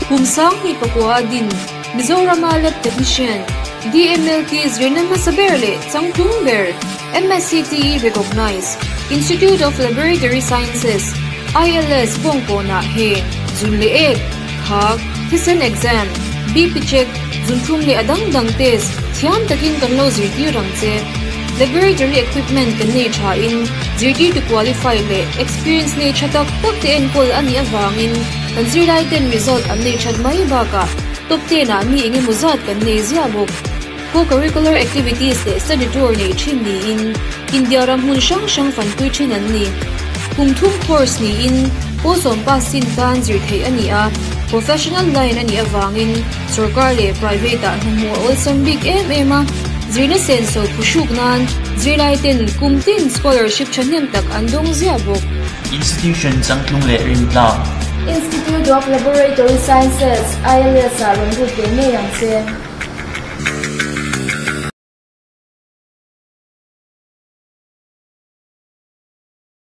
Kum 2009 a din Mizorama Lab Technician, DMLT zirna hmasa ber leh changtlung ber, MSCTE Recognized, Institute of Laboratory Sciences, ILS, Bawngkawnah heng zun leh ek, khak, thisen exam, BP check, zunthlum leh a dang dang test thiam takin kan lo zirtir ang che. Laboratory equipment kan nei thain zirtirtu qualify leh experience nei tha tak tak te enkawl a nih avangin kan zirlai ten result an nei that mai bakah top ten ah mi engemaw zat kan nei ziah bawk. Co-curricular activities leh study tour nei thin niin India ram hmun hrang hrang fanpui thin an ni. Kum thum course niin Pawlsawm pass sin tan zir theih a ni a, professional line a nih avangin sorkar leh private ah hna hmuh a awlsam bik em em a, zirna senso phuhruk nan zirlai ten kum tin scholarship thahnem tak an dawng ziah bawk. Institution changtlung leh rintlak. Institute of Laboratory Sciences, ILS, ah rawn lut ve ngei ang che.